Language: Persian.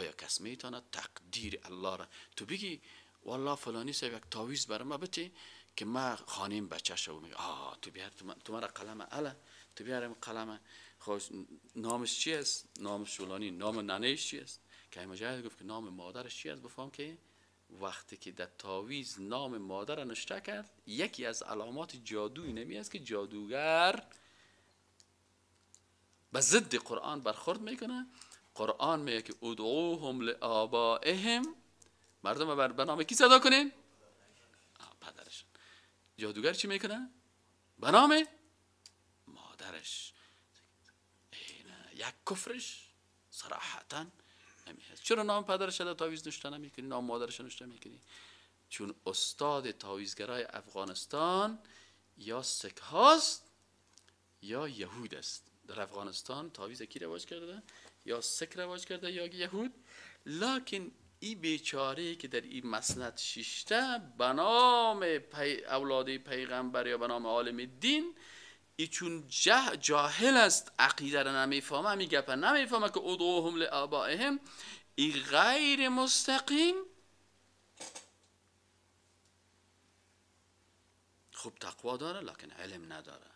آیا کس میتونه تقدیر الله را تو بگی والله فلانی صاحب یک تعویذ برای ما بتی که ما خانیم بچه شو؟ میگه آه تو بیار، تو مرا قلم اله، تو بیارم قلم. خب نامش چی است؟ نامش فلانی. نام ننهش چی است؟ که مجاهد گفت که نام مادرش چی است؟ بفهم که وقتی که در تعویذ نام مادر نشته کرد، یکی از علامات جادوی نمی است که جادوگر به ضد قرآن برخورد میکنه. قرآن میگه که ادعوهم لآبائهم، مردم بر به نام کی صدا کنین؟ پدرشون. جادوگر چی میکنه؟ به نام مادرش. یک کفرش صراحتا نمیهست. چرا نام پدرش در تعویذ نشته نمیکنی؟ نام مادرش نشته میکنی؟ چون استاد تعویذگرای افغانستان یا سک هاست یا یهود است. در افغانستان تعویذ کی رواج کرده؟ یا سک رواج کرده یا یهود. لکن ای بیچاره که در این مسند شیشته به نام اولاد پیغمبر یا به نام عالم دین، ای چون جاهل است، عقیده را نمیفهمه، همی گپه نمیفهمه که ادعوهم لآبائهم، ای غیر مستقیم. خوب تقوا داره لکن علم نداره.